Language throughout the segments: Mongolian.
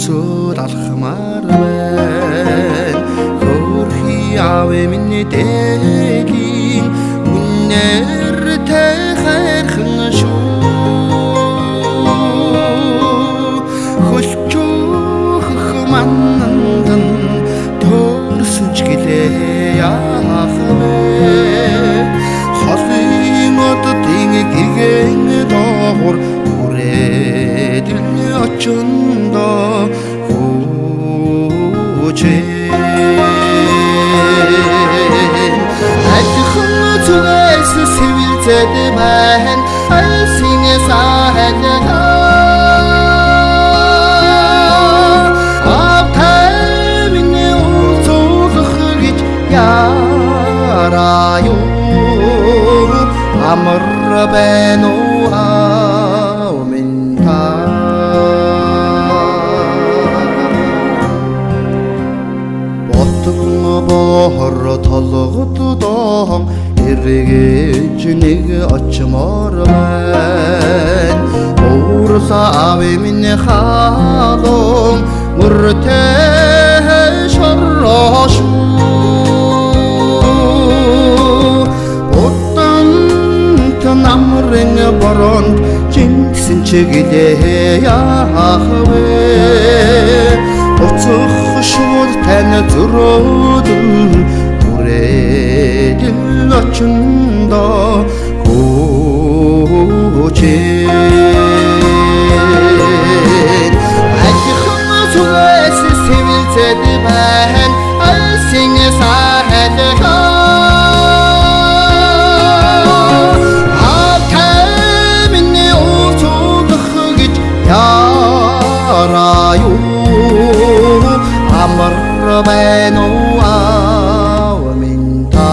Өлсөд алхмаар байна. Хөрхи аав минь дэгийн үннэртэй хайрхан шүү. Хөлчөөх манандан төрсөн ч гэлээ яах вэ? Холын оддын гигэн доогуур хүрээд очондоо хүүчээ. Алхан зүгээс сэвэлзэд байна, альсын сайхан автай минь уулзах гэж яраа юу, амар байна уу аав минь та. Ботгон бохор толгод доон эргэж нэг очмоор байна. Уурсаа аав минь халуун мөртэй шороо шүү. Удант намрын боронд жинсэн чиглээ яах вэ? Уцах шууд тань зөрөөдөл хүрээд очиндоо хүүчээ. Алхан зүгээс сэвэлзэд байна, альсын сайхан автай минь уулзах гэж яраа юу, амар байна уу аав минь та.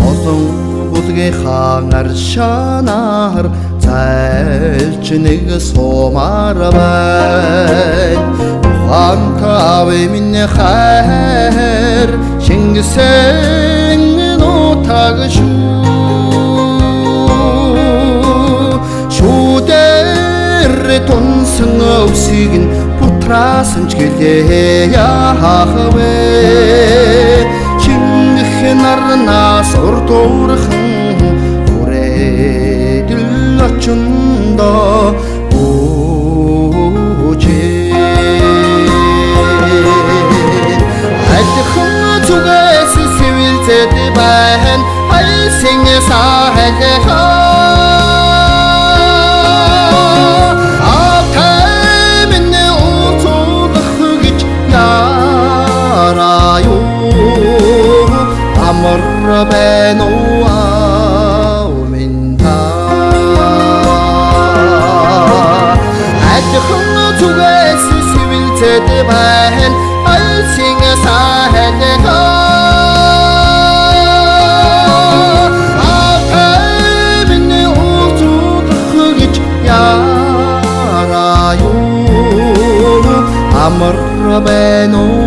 Олон бүлгийнхаа аршанаар зайлч нэг сумаар байна. Ухаантай аав минь хайр шингэсэн нутаг шүү. Шүүдэр тунсан өвсийг нь бутраасан ч гэлээ яах вэ? Чингэх нарнаас урдуурхан хүрээд л очиндоо хүүчээ. Алхан зүгээс сэвэлзэд байна, альсын сайхан автай минь уулзах гэж яраа юу, амар байна уу аав минь та. Алхан зүгээс сэвэлзэд байна, альсын сайхан автай минь уулзах гэж яраа юу, амар байна уу.